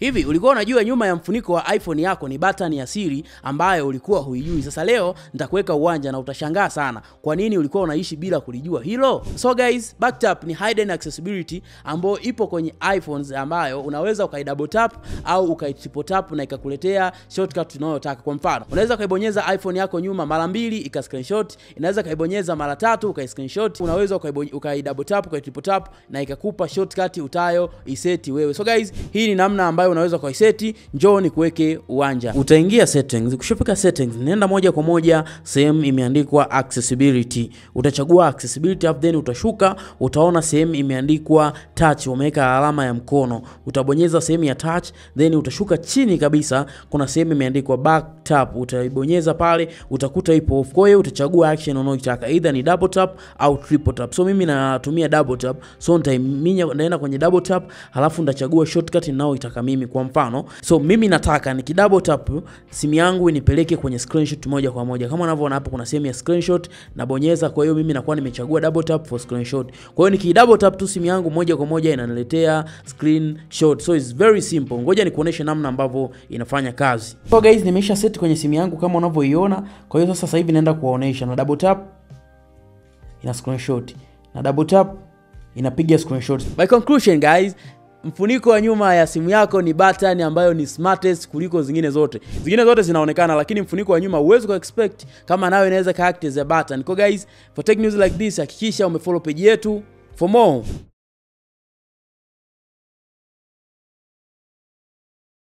Hivi ulikuwa unajua nyuma ya mfuniko wa iPhone yako ni button ya siri ambayo ulikuwa huijui? Sasa leo nitakuweka uwanja na utashangaa sana kwa nini ulikuwa unaishi bila kulijua hilo. So guys, back tap ni hidden accessibility ambayo ipo kwenye iPhones, ambayo unaweza ukai double tap au ukai triple tap na ikakuletea shortcut unayotaka. Kwa mfano, unaweza ukaibonyeza iPhone yako nyuma mara mbili ika screenshot, inaweza ukaibonyeza mara tatu ukai screenshot, unaweza ukai double tap, ukai triple tap na ikakupa shortcut utayo iseti wewe. So guys, hii ni namna ambayo unaweza kuiseti. Njoo ni kuweke uwanja. Utaingia settings, ukishafika settings nenda moja kwa moja sehemu imeandikwa accessibility. Utachagua accessibility app, then utashuka utaona sehemu imeandikwa touch, wameweka alama ya mkono. Utabonyeza sehemu ya touch, then utashuka chini kabisa kuna sehemu imeandikwa back tap, utaibonyeza pale utakuta ipo off. Kwa hiyo utachagua action unayotaka, either ni double tap au triple tap. So mimi natumia double tap, so nitaiminya, naenda kwenye double tap, halafu nitachagua shortcut ninayoitaka mimi. Kwa mfano, so mimi nataka niki double tap simu yangu inipeleke kwenye screenshot moja kwa moja. Kama unavyoona hapo kuna sehemu ya screenshot, nabonyeza. Kwa hiyo mimi nakuwa nimechagua double tap for screenshot. Kwa hiyo niki double tap tu simu yangu moja kwa moja inaniletea screenshot. So it's very simple. Ngoja nikuoneshe namna ambavyo inafanya kazi. So guys, nimesha set kwenye simu yangu kama unavyoiona. Kwa hiyo sasa hivi naenda kuwaonesha, na double tap ina screenshot, na double tap inapiga screenshot. By conclusion guys, mfuniko wa nyuma ya simu yako ni button ambayo ni smartest kuliko zingine zote. Zingine zote zinaonekana, lakini mfuniko wa nyuma huwezi ku expect kama nayo inaweza ka act as a button. Kwa guys, for tech news like this hakikisha umefollow page yetu for more.